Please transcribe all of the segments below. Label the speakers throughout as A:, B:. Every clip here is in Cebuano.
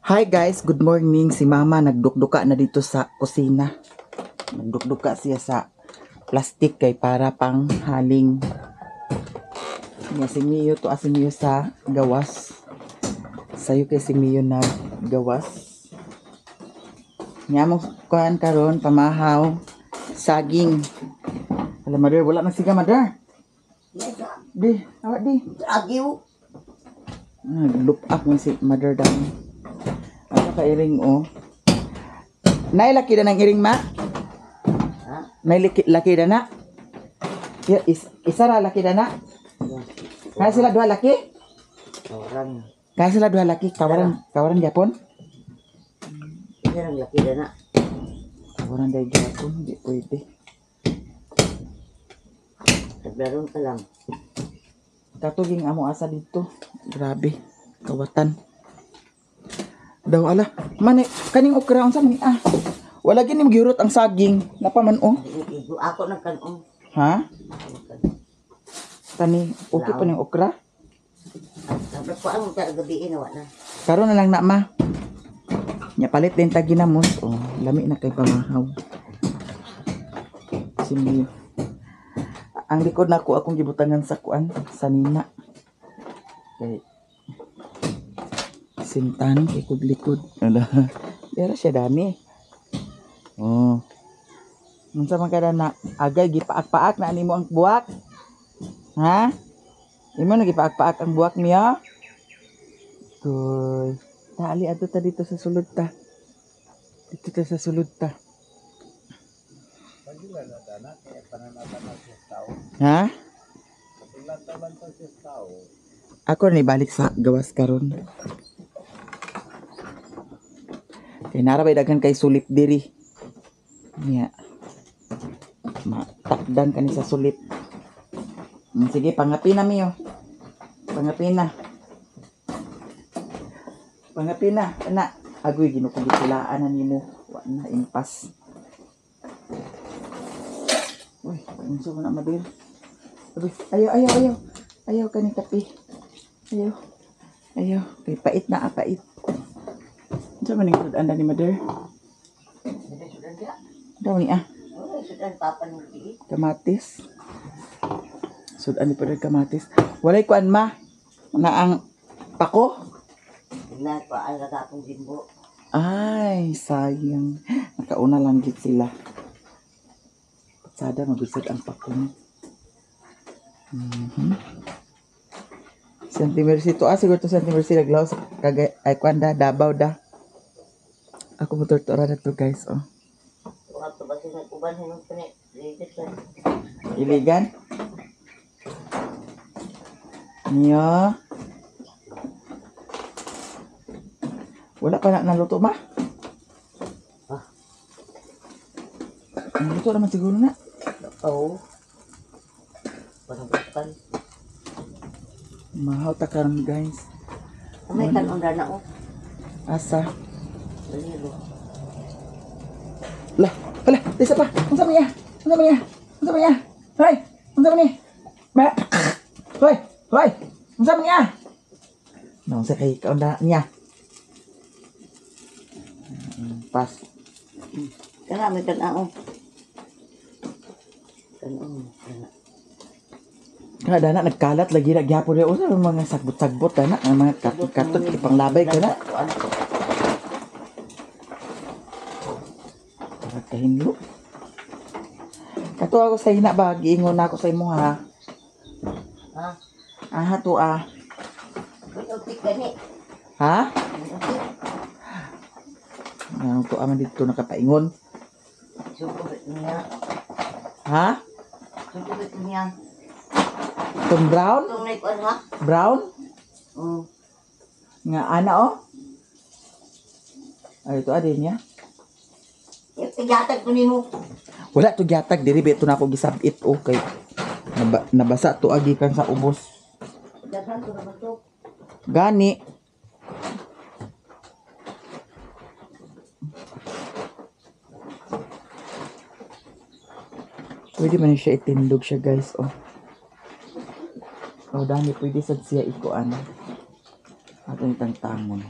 A: Hi guys, good morning. Si Mama nagdukduka na dito sa kusina. Nagdukduka siya sa plastic kay para pang haling. Nga si Mio to, si Mio sa gawas. Sayo kay si Mio naggawas. Nya mo kuan karon pamahaw saging. Hala mother, wala man siga mother. Di, awa di.
B: Agiw.
A: Ah, look up mo si mother daw. Ano ka iring oh? Nay laki na ng iring ma?
B: Ha?
A: Nay laki, laki na na? Ya, isa ra laki na na? Kaya sila duha laki?
B: Kawaran.
A: Kaya sila duha laki? Kawaran, kawaran gyapon?
B: Isa lang laki na na.
A: Kawaran dahil gyapon, di pwede.
B: Taglaron ka lang.
A: Katuging amo asa dito. Grabe, kawatan. Daw ala, mani kaning okra unsa man ni ah. Wala gini magyurot ang saging. Napa man oh.
B: Igo ako ng kanong.
A: Ha? Kani okay pa ning okra?
B: Sabi ko ang gabi na wala.
A: Karon na lang na ma. Nya palit din ta ginamos oh, lami na kay pamahaw. Simbi. Ang likod nako akong gibutangan sa kuan sa nina. Kay sintan kay kog likod. Ala. Dera siya dani. Oh. Unsa man kada na agay gipaak-paak na animo ang buwak? Ha? Imo na gipaak-paak ang buwak niya? Kuy. Taali adto ta dito sa sulod ta. Dito ta sa sulod ta. Ha? Ako ni balik sa gawas karon. Kay nara bay daghan kay sulip diri. Nya. Matakdan kani sa sulip. Sige, pangapina miyo. Pangapina. Pangapina, ana. Agoy ginukong gitulaan na nimo. Wa na impas. Uy, unsa man na madir? Agoy, ayaw, ayaw, ayaw. Ayaw kani kape. Ayaw. Ayaw, kay pait na ah, pait. Unsa man ning sudan ni mother? Daw ni ah. Kamatis. Sudan ni pa kamatis. Walay kuan ma. Na ang pako.
B: Na pa ang akong jimbo.
A: Ay, sayang. Nakauna lang gid sila. Sada magusad ang pako no. Santi Mercy to ah, siguro to Santi Mercy naglaos kagay ay kuan da Davao da. Ako motor to na to guys oh. Iligan. Niyo. Wala pa na naluto ma?
B: Ah.
A: Naluto naman siguro na.
B: Oo. Panabutan.
A: Mahaw ta karon guys.
B: May tanong na oh.
A: Asa?
B: Baliro.
A: Lah, hala, isa pa. Unsa man niya? Unsa man niya? Unsa man niya? Hoy, unsa man ni? Ba. Hoy, hoy. Unsa man niya? No, sa kay kaunda niya. Pas.
B: Kana may tanong. Tanong. Kana.
A: Kada na nagkalat lagi na gyapon rin. Unsa man mga sagbot-sagbot ana, ang mga katot-katot ipanglabay ka na. Para kahinlo. Kato ako sa hina ba, giingon na ako sa imo ha.
B: Ha?
A: Aha to ah. Ha? Ano to aman dito nakapaingon? Ha? Itong brown? Brown? Nga ana oh. Ay ito adi niya.
B: Tighatag ko nimo.
A: Wala to gyatag diri beto na ako gisabit oh kay nabasa to agi kan sa ubos.
B: Daghan ko naman to.
A: Gani. Pwede man siya itindog siya guys oh. Oh dami pwede sad siya ikuan. Atong tangtangon.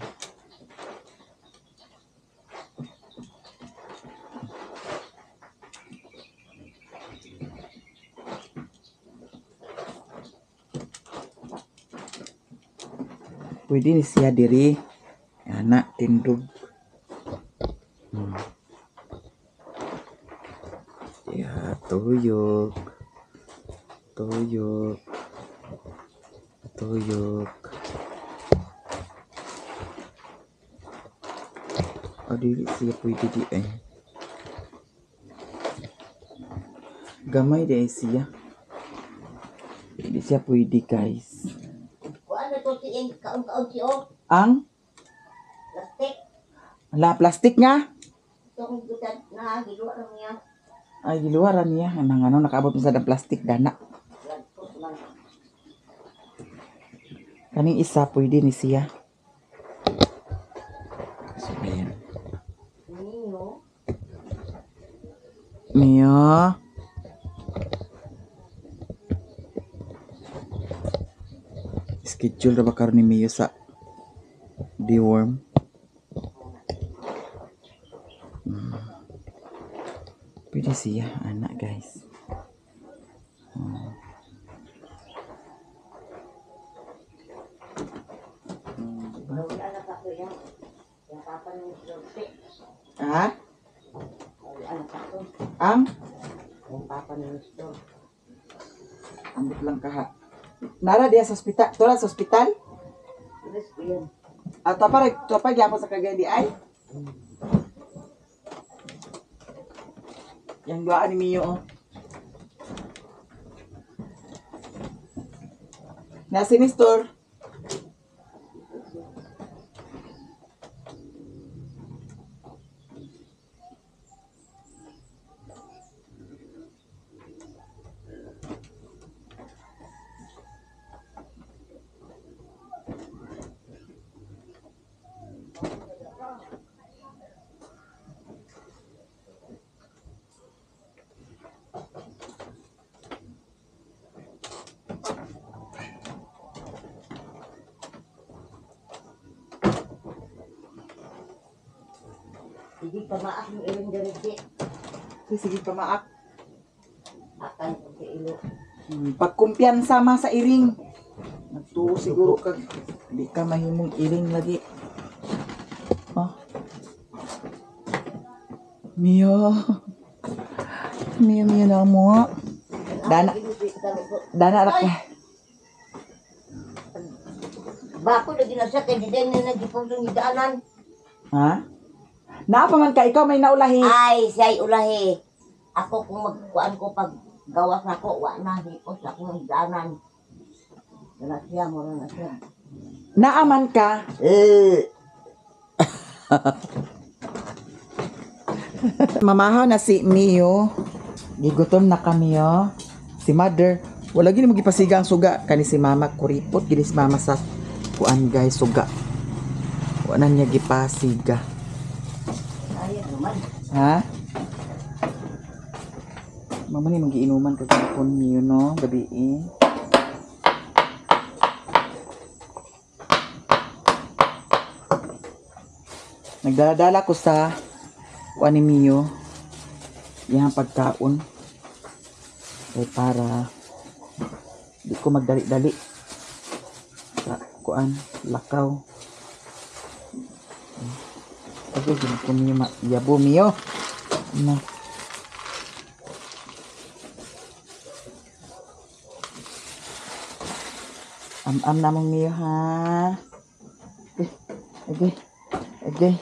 A: Pwede ni siya diri. Ana, tindog. Yeah, tuyok. Tuyok. Tuyok. O, dili siya pwede di eh. Gamay di ay siya. Di siya pwede, guys.
B: Kuan na to si kaon-kaon si o.
A: Ang?
B: Plastic.
A: Ala, plastic nga?
B: Itong gutan na giluwa lang niya.
A: Ay, giluwaran niya. Anang ano, nakaabot mo sa ng plastic, dana. Kaning isa, pwede ni siya. So, ayan.
B: Mio.
A: Mio. Schedule ra ba karon ni Mio sa deworm? Pwede siya, anak, guys.
B: Wala na ka ko yan. Yung papa ng Dorte.
A: Ha?
B: Wala na ka ko.
A: Ang?
B: Yung papa ng Dorte.
A: Ambot lang kaha. Nara diya sa ospital. Tura sa ospital?
B: Terus ko yan.
A: Ah, topa gyapon sa Cagayan di ay? Yang duaan ni Mio, oh. Nasa ni store.
B: Sige, pamaak yung ilang dariti.
A: Sige, pamaak.
B: Akan kung sa ilo.
A: Pagkumpiyansa ma sa iring. Nagtuo siguro kag di ka mahimong iring lagi. Oh. Mio. Mio, Mio na mo. Dana. Dana ra ka.
B: Bako lagi na siya, kaya di na nagipong yung daanan.
A: Ha? Naa pa man ka, ikaw may naulahi.
B: Ay, siya'y ulahi. Ako kung magkuan ko pag gawas ako, wa na, hipos ako ng daanan. Wala siya, mura na siya.
A: Naaman ka.
B: Eh,
A: Mamahaw na si Mio. Gigutom na kami, oh. Si mother, wala gini magipasiga ang suga. Kani si mama, kuripot. Gini si mama sa kuan, guys, suga. Wala niya gipasiga.
B: Ayaw naman.
A: Ha? Mama ni magiinuman kagapon Mio, no? Gabi eh. Nagdala-dala ko sa kuan ni Mio. Yang pagkaon. Kay para di ko magdali-dali sa kuan, lakaw. Okay, gini ko Mio, yabo Mio. Na. Am-am namong Mio, ha. Okay. Okay. Okay.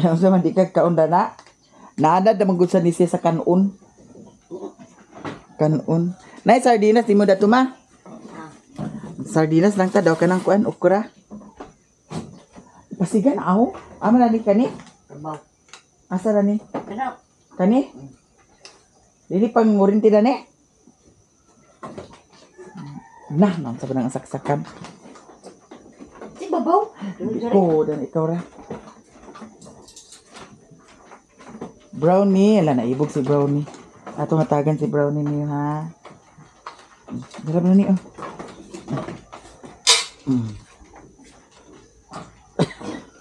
A: Unsa man di ka kaon na? Naanad na manggod sa ni siya sa kanon. Kanon. Nay sardinas di mo dato ma. Sardinas lang ta daw kanang kuan okra. Pasigan aw. Ama na ni kani?
B: Trabaho.
A: Asa na ni?
B: Kana,
A: Kani? Dili pang ngurinti na ni. Nah, nang sa nang saksakan.
B: Si babaw.
A: Di ko dan ikaw ra. Brownie, ala naibog si Brownie. Ato hatagan si Brownie niyo ha. Dala Brownie oh.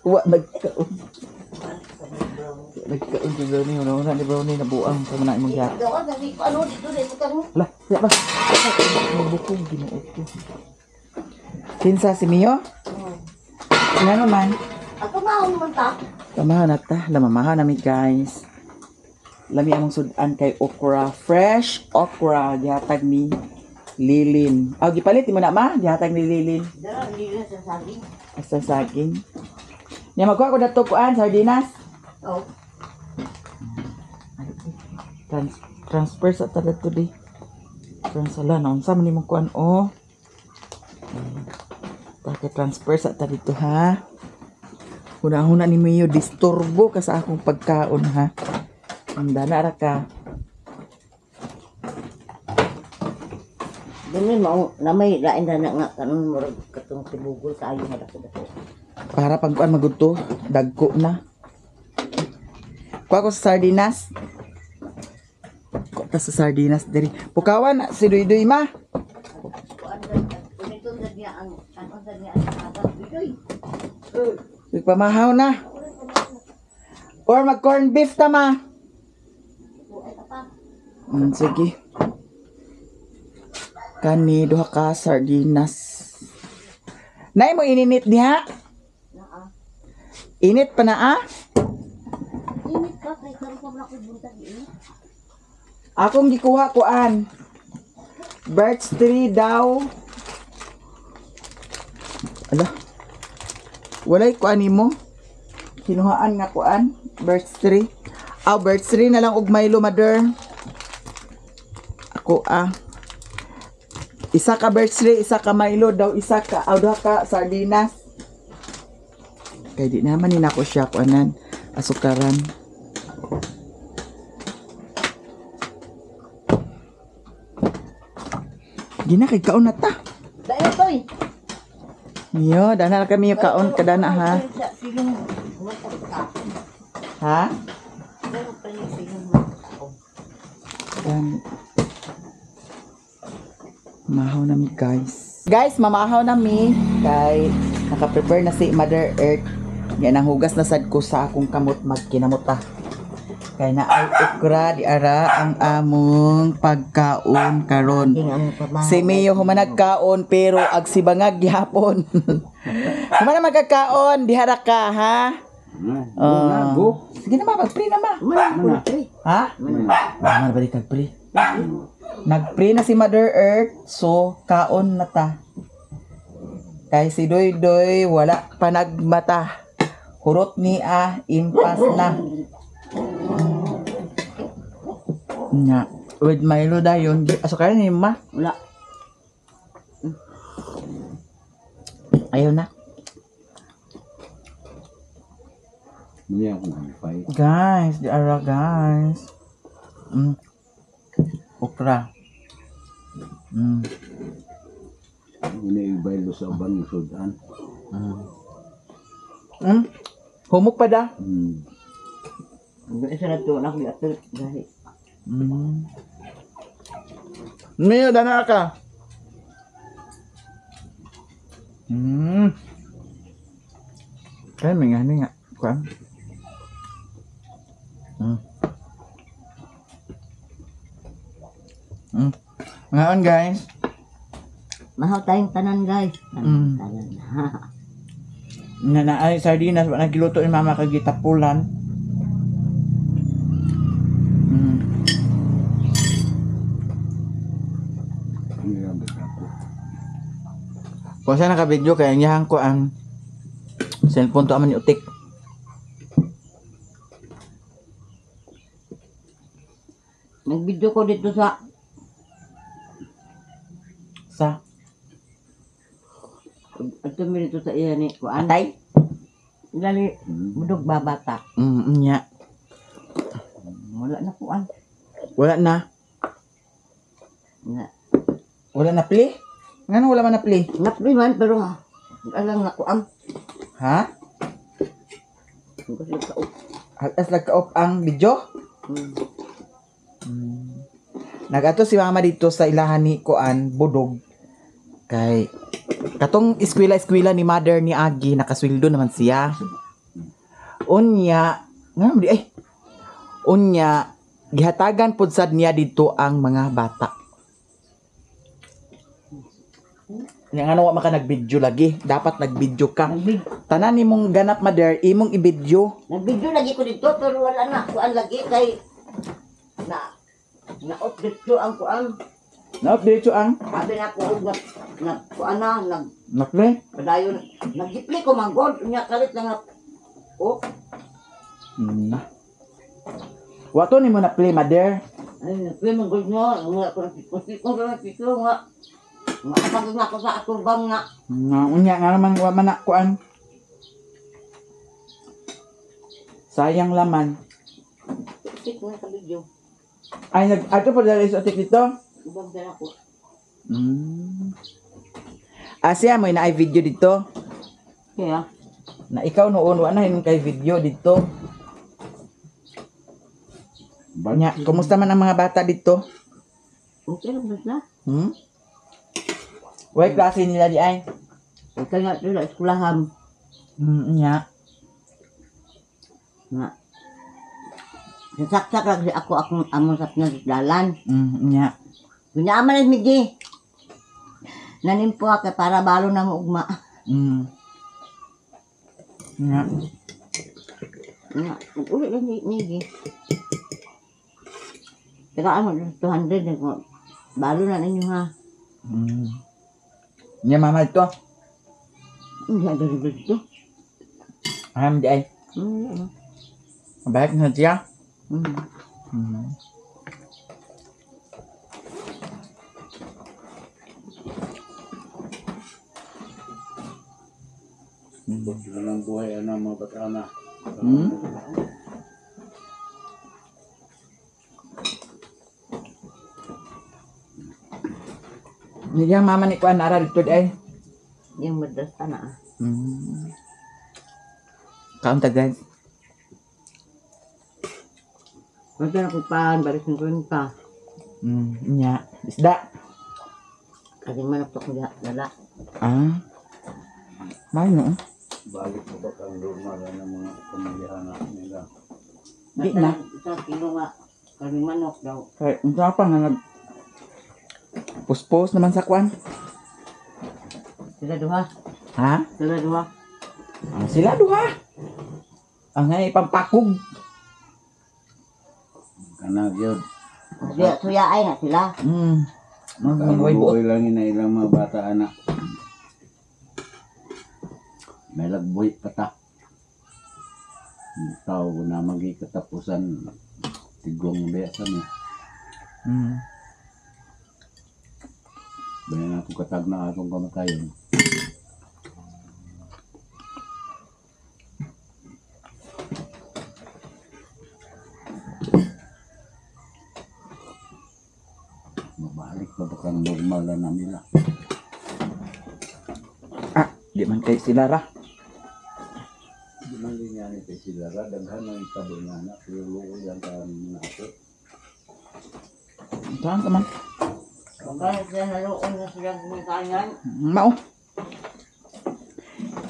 A: Wa nagkaon. Nagkaon si Brownie, una ni Brownie nabuang sa mga imong gihat.
B: Gawa sa di ano dito dito ka.
A: Lah, siya ba? May bukong Ginoo ko. Kinsa si Mio?
B: Oh.
A: Nga naman.
B: Ato maon man ta.
A: Pamahaw na ta. Lamamahaw na mi, guys. Lami among sudan kay okra. Fresh okra. Gihatag ni Lilin. Oh, gipalit mo na ma. Gihatag ni Lilin.
B: Dara hindi na sa saging.
A: Asa saging. Nya magkuha ko dato kuan sardinas.
B: Oh.
A: Transfer sa ta dato di. Transala na unsa man imong kuan oh. Take transfer sa ta dito ha. Huna-huna ni Mio disturbo ka sa akong pagkaon ha. Ang dana ra ka.
B: Dili mao na may lain na na nga kanon murag katong tibugol kaayo nga dako-dako.
A: Para pag kuan magudto, dagko na. Kuha ko sa sardinas. Kuha ta sa sardinas diri. Pukawan na si Duy-Duy ma.
B: Kuan ra kunito sa niya ang kanon sa niya ang agang bidoy.
A: Nagpamahaw na. Or mag corn beef ta ma. Sige. Kani duha ka sardinas. Nay mo ininit diha?
B: Naa.
A: Init pa na ah?
B: Init pa kay karon pa man ako buntag ini.
A: Akong gikuha kuan. Birch tree daw. Ala. Walay kuan nimo. Kinuhaan nga kuan. Birch tree. Aw, birch tree na lang og Milo, mother. Ako ah. Isa ka birch tree, isa ka Milo daw, isa ka aw duha ka sardinas. Kay di naman ni nako siya kuanan asukaran. Gina kay kaon na ta.
B: Dai toy.
A: Mio, dana ra kami yung kaon kadana ha.
B: Silong mata.
A: Ha?
B: Pero pa yung silong mata.
A: Yan. Mahaw na mi guys. Guys, mamahaw na mi kay naka-prepare na si Mother Earth. Yan ang hugas na sad ko sa akong kamot magkinamuta. Kay na ay okra di ara ang among pagkaon karon. Si Mio humanag kaon pero ag si bangag gihapon. Humana magkakaon dihara ka ha.
C: Go.
A: Sige na ma, mag-pray na ma.
B: Man, pre.
A: Ha? Mama ba di kag-pray? Nag-pray na si Mother Earth, so kaon na ta. Kay si Doy Doy, wala pa nagmata. Hurot ni ah, impas na. Nga. With Milo dayon. Aso kaya ni ma?
B: Wala.
A: Ayaw na.
C: Hindi ako wifi.
A: Guys, di ara guys. Okra.
C: Hindi ibaylo sa uban ng sudan.
A: Humok pa da.
B: Isa na to, ako ato gahi.
A: Mio, dana ka. Kaya may nga nga. Kuan. Ngaon guys.
B: Mahaw tayong tanan guys. Tanan, tanan.
A: Nga na ay sardinas wa nagiluto ni mama kag gitapulan.
C: Hindi lang ako.
A: Kung siya naka-video kaya niyahan ko ang cellphone to aman ni utik.
B: Nag-video ko dito sa
A: Sa
B: ato mi dito sa iya ni kuan.
A: atay.
B: Dali budog babata.
A: Nya.
B: Wala na kuan.
A: Wala na.
B: Na.
A: Wala na play? Ngano wala man na play?
B: Napli man pero alang na kuan.
A: Ha?
B: Kasi ka
A: Halas nagka-off ang video? Nagato si mama dito sa ilahan ni Kuan, Budog. Kay katong eskwela-eskwela ni mother ni Agi nakasweldo naman siya. Unya, nga di ay. Unya, gihatagan pud sad niya dito ang mga bata. Nga ano wa maka nag-video lagi. Dapat nag-video ka. Tanan nimong ganap mother, imong i-video.
B: Nag-video lagi ko dito pero wala na kuan lagi kay na na off dito ang kuan.
A: Na diretso ang
B: Sabi na ko og na, na kuan na nag
A: nakle.
B: padayon nagipli ko man god nya kalit na nga oh
A: Na. Wato nimo na play mother.
B: ay nagpli man god no nga ko ko ko ko nga Makapag nga ako sa atubang nga.
A: Na unya nga naman wa man na kuan. Sayang laman.
B: Tik mo sa video.
A: Ay nag ato pa dali sa tik dito.
B: Ubang dala ko.
A: Asya mo na ay video dito.
B: Kaya
A: Na ikaw noon wa na hinon kay video dito. Nya, kumusta man ang mga bata dito?
B: okay lang ba sila?
A: Hmm? Way klase nila di ay.
B: Okay nga sila eskwelahan.
A: Nya.
B: Nga. Sasaksak lang si ako akong among sa pinagdalan.
A: Nya.
B: Kunya man is migi. Nanimpo ka para balo na mo ugma.
A: Nya.
B: Nga, uli lang ni migi. Pero ano, 200 na ko. Balo na ninyo ha.
A: Nya mama dito.
B: Hindi ada dito.
A: Aham di ay. Mabalik na siya.
C: Walang buhay ano mga bata na.
A: Hmm? Niya mama ni kuan nara dito di ay.
B: Yung madrasa na. Ah.
A: Kaon ta guys.
B: Magkano na ko pa, balik ng kwenta.
A: Nya. Isda.
B: Kasi manok to ko dala.
A: Ah. May no.
C: Balik mo ba kang normal na mga pamilya na nila?
A: Di na.
B: Isang kilo nga. Kami manok daw.
A: Kay unsa pa nga nag puspos naman sa kuan.
B: Sila duha.
A: Ha?
B: Sila duha.
A: Ah, sila duha. Ang ngay pampakog.
C: Kanag yun.
B: Suya, suya ay na sila.
A: Mga buot.
C: Buoy lang ina ilang mga bata anak. May lagbuhi pa ta. Ang tao ko na magi katapusan tigong biya sa mi. Bayan akong katag na akong kamatayon. Mabalik pa ba kang normal na nila?
A: Ah, di man kay sila ra.
C: Di man din yan ito sila ra. Daghan ng itabo nga na. Pero luoy ang taon na ako.
A: Saan ka man?
B: Kung kaya sila naluon na sila gumikanan.
A: Mao.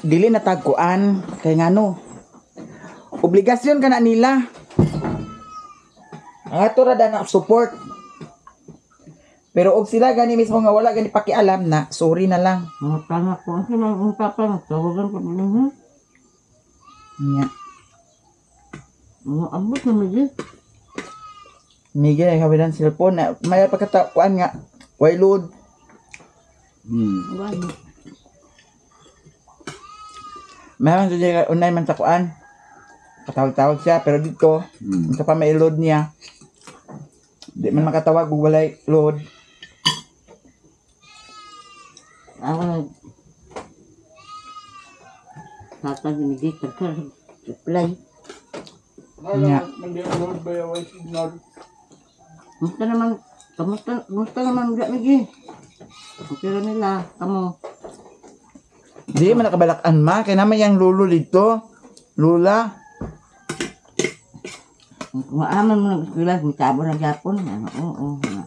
A: Dili na tagkuan kay ngano. Obligasyon ka na nila. Ang ato ra na support. Pero og sila gani mismo nga wala gani pakialam na, sorry na lang.
B: Mga tanga ko. Ang sila ang papa. Tawagan ko.
A: Nya.
B: Mga abot na migi.
A: Miguel ay kawilan cellphone na may pagkatakuan nga way load.
B: Gani.
A: Mayroon siya unay man sa kuan. Katawag-tawag siya pero dito unsa pa may load niya. Di man makatawag ug walay load.
B: Ako nag... Tatag ni Migi. Tagkar. Reply.
A: Nya.
B: Musta naman. Kamusta, musta naman ga Migi? Okay ra nila. Kamo.
A: Di man nakabalakan ma kay naman yang lulo dito. Lula.
B: Kung aman mo nag-eskwela, mitabo na gyapon. Ano, oo. Oo.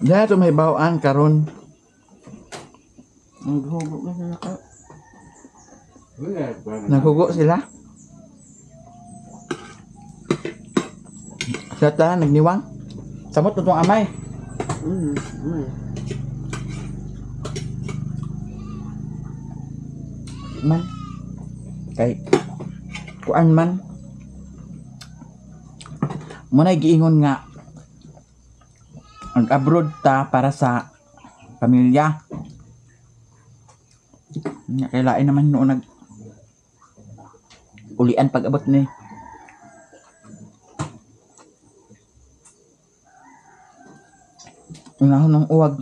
A: Diyan ito may bawaan karon.
B: Ang hugo na sila ka.
A: Naghugo sila. Sila ta nagniwang. Samot na tong amay. Man. Kay kuan man. Muna giingon nga ang abroad ta para sa pamilya. Nya kay lain naman noon nag ulian pag abot ni. Unahon ng uwag.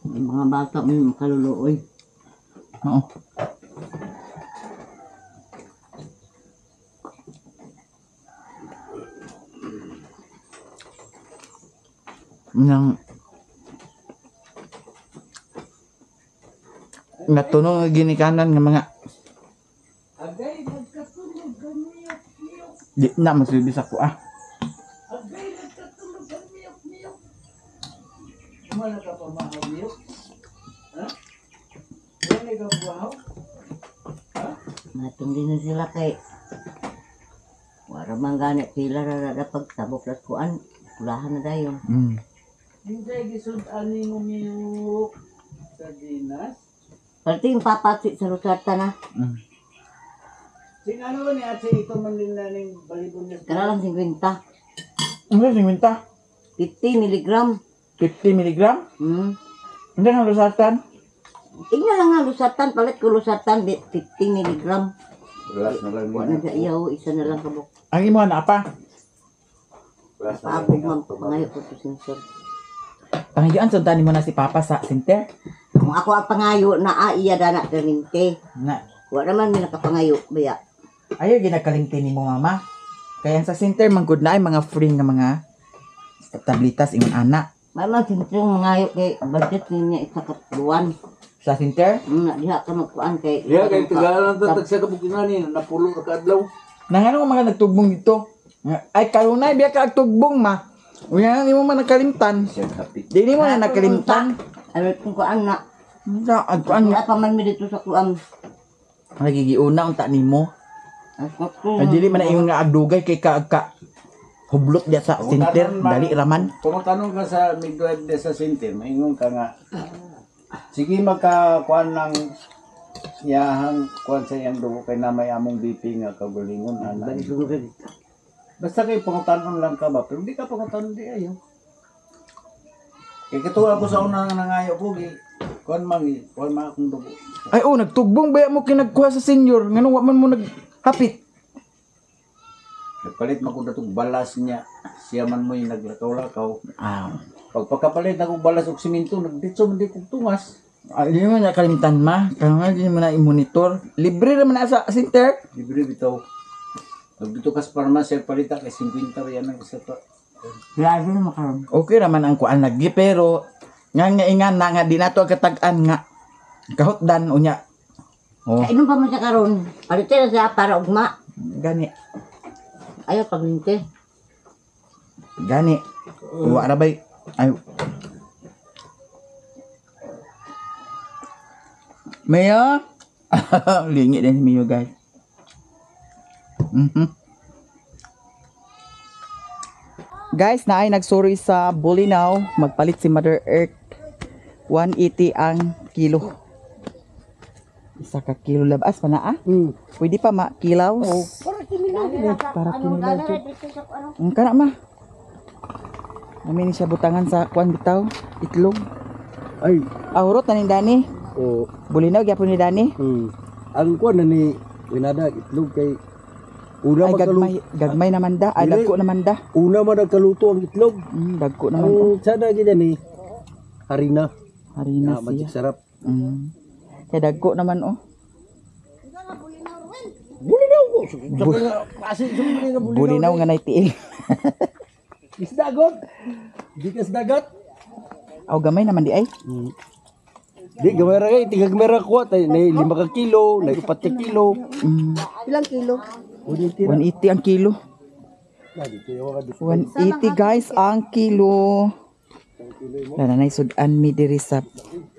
B: Yung mga bata mo yung makaluluoy.
A: Oo. Nang natunog nga ginikanan nga mga
C: Agay, nagkatulog ka miyok, miyok.
A: di na masilbi sa kuha.
C: Agay, nagkatulog ka miyok, miyok. Wala ka pa mahamiyok? Ha? Wala ka buhaw?
B: Matindi na sila kay wala man gani pila ra ra pagtabok las kuan kulahan na dayon.
C: Hindi gisud-an ni mo miyok. Sardinas?
B: Pati yung papatsi sa Rosarta na.
C: Sing ano ba ni Atse ito man din na ning balibon niya?
B: Kara lang 50.
A: Ano yung minta?
B: 50 milligram.
A: 50 milligram? Hindi nga losartan?
B: Tingnan lang nga lusatan, palit ko lusatan, 50 milligram.
C: Last na lang
B: Wala na sa iyaw, isa na lang kabuk.
A: Ang imo na pa.
C: Last na lang
B: Paabog man, pangayo ko to sensor.
A: Pangayuan sundan mo na si Papa sa center.
B: Kung ako ang pangayo na a iya dana perminte.
A: Na
B: Wala man may nakapangayo baya.
A: ayaw ginakalimti ni mo mama. Kaya sa center man gud na ay mga free nga mga tablitas ingon ana.
B: Mama siyempre mangayo kay budget niya isa ka buwan.
A: Sa center
B: Na diha ka magkuan kay
C: Yeah, kay tagalan ta tag sa kabukinan ni napulo ka kaadlaw.
A: Nangano nga mga nagtugbong dito? Ay karunay biya ka agtugbong ma. Unya nimo man nakalimtan.
C: Siya happy.
A: Dili mo na nakalimtan.
B: Ano kung kuan na.
A: Sa agkuan
B: Wala pa man mi dito sa kuan.
A: nagigiuna unta nimo.
B: Ako
A: Ay dili man na ingon nga agdugay kay ka ka hublot diya sa center dali raman.
C: Kung tanong ka sa midwife de sa center, maingon ka nga. Sige magka kuan ng iyahang kuan sa iyang dugo kay na may among BP nga kagalingon ana. Basta kay pangutanon lang ka ba, pero di ka pangutanon di ayo. Kay katuwa ko sa una nga nangayo ko gi kuan man gi kuan man akong dugo.
A: Ay oh nagtugbong ba mo kinagkuha sa senior ngano wa man mo naghapit.
C: Nagpalit man ko datong balas niya. Siya man mo'y naglakaw-lakaw.
A: Ah,
C: Pag pagkapalit na kong balas og simento, nagditso man di kong tungas.
A: ay, di mo na kalimtan ma. Kaya nga di mo na i-monitor. Libre raman na sa center.
C: Libre bitaw. Nagdito ka sa pharmacy, palita kay 50 riyan ang isa pa.
B: Grabe na makaron.
A: Okay raman ang kuan lagi pero nga nga ingan na nga di nato ang katag-an nga kahutdan unya. Oh,
B: Kainom pa man siya karon. Palit na siya para ugma.
A: gani.
B: Ayaw paglinte.
A: Gani. Wa ra bay. Ay. Mayo. Lingi din si Mayo, guys. Guys, na ay nagsuri sa Bulinaw, magpalit si Mother Earth. 180 ang kilo. Isa ka kilo labas pa na ah. Pwede pa ma kilaw. Oh.
B: Para kinilaw.
A: Para kinilaw. Ang kana ma. Namin ni siya butangan sa kuan bitaw, itlog.
D: Ay,
A: Ahurot na ni Dani.
D: o,
A: Bulinaw gyapon ni Dani.
D: Ang kuan na ni Winada itlog kay una
A: Ay
D: magkaluto,
A: gagmay, gagmay naman da. Ay
D: Dili.
A: dagko naman da.
D: una man nagkaluto ang itlog.
A: Dagko naman. Oh.
D: Ang sana gid ni harina.
A: Harina
D: Na, magic
A: siya.
D: sarap.
A: Kay dagko naman oh.
D: Bulinaw ko. Kasi nga
A: Bulinaw nga nay tiil.
D: Isda god. Di ka sa dagat.
A: Aw gamay naman di ay.
D: Di gamay ra kay tigag mera kuha tay nay 5 ka kilo, nay 4 ka kilo.
B: Ilang kilo?
A: 180 ang kilo.
D: Na dito yung mga
A: 180 guys ang kilo. Nanay sudan mi diri sa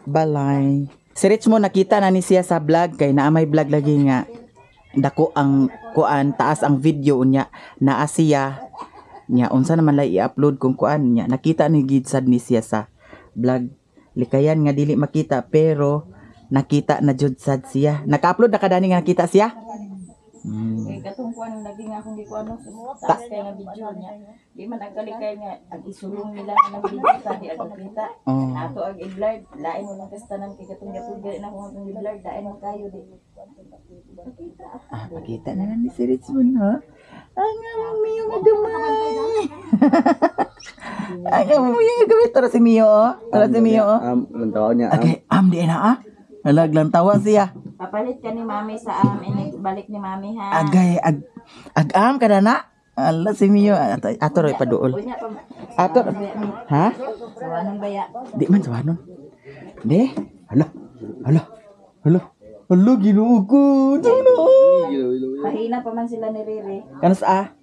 A: balay. Si Rich mo nakita na ni siya sa vlog kay naa may vlog lagi nga dako ang kuan taas ang video unya naa siya Nya unsa naman lay i-upload kung kuan nya nakita ni gid sad ni siya sa vlog. Likayan nga dili makita pero nakita na jud sad siya. Naka-upload na kadani nga nakita siya?
E: Kay katong kuan lagi nga akong gikuan no, taas kay nga video niya. Di man ang kalikay nga ang isulong nila nga ng video sa di ang kita.
A: Oh.
E: Nato ang i-blur, lain mo lang kastanan kay katong gapud gali na akong atong i-blur, lain mo kayo di.
A: Ah, pakita na lang ni si Richmond, ha? Ang among Mio nga gamay. Ang among Mio nga gamay. Tara si Mio, oh. Tara si Mio, oh.
D: Lantaw niya.
A: Okay, am di na, ah. Nalaglang tawa siya.
E: Papalit ka ni mami sa am, balik ni mami ha.
A: Agay, ag, agam ka na na. Ala si Mio. Ato, ato roy paduol.
E: Unya pa.
A: Ato, ha?
E: Sawanon baya.
A: Di man sawanon. Di? Hala, hala, hala. Hala, Ginoo ko. Ginoo.
E: Pahina pa man sila ni Rere
A: Kanos ah?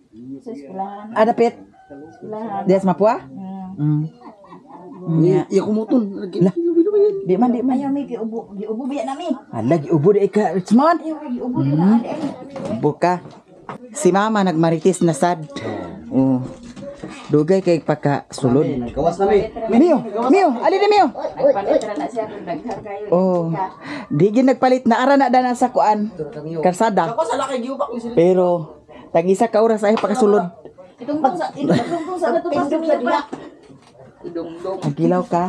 E: sa eskwelahan.
A: Ah, dapit.
E: Eskwelahan.
A: Dias mapua? Nya.
D: Iya kumuton.
A: Lah. Di man, di man.
E: Ayaw mi giubo, giubo biya nami.
A: Ala, giubo di ka, Richmond.
E: Ayaw giubo di na ali.
A: Ubo ka. Si mama nagmaritis na sad. Oh. Dugay kay pagkasulod.
D: Gawas na mi.
A: Mio, Mio, ali di Mio.
E: Nagpalit ra na siya kung daghan kayo.
A: Oh. Di gid nagpalit na ara na dana sa kuan. Karsada. Pero tag-isa ka oras ay pakasulod.
E: Itungtong sa itungtong sa natupas
B: Pindot sa
E: sa
B: diha.
A: Ang ka.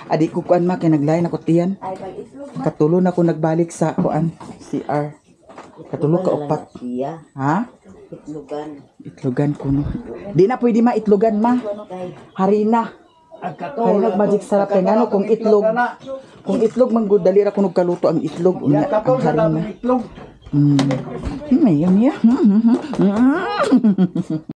A: Adi ko kuan ma kay naglain ako tiyan.
E: Ay pag itlog.
A: Katulo na ko nagbalik sa kuan CR. Katulo ka upat.
B: Siya,
A: Ha?
B: itlogan.
A: Itlogan kuno. Di na pwede ma itlogan ma.
B: Kay
A: Harina. Harina magic sarap kay ngano kung itlog. Kung itlog man gud dali ra kuno kaluto ang itlog unya ang
C: Katol sa
A: harina.
C: datong itlog.
A: Yun niya.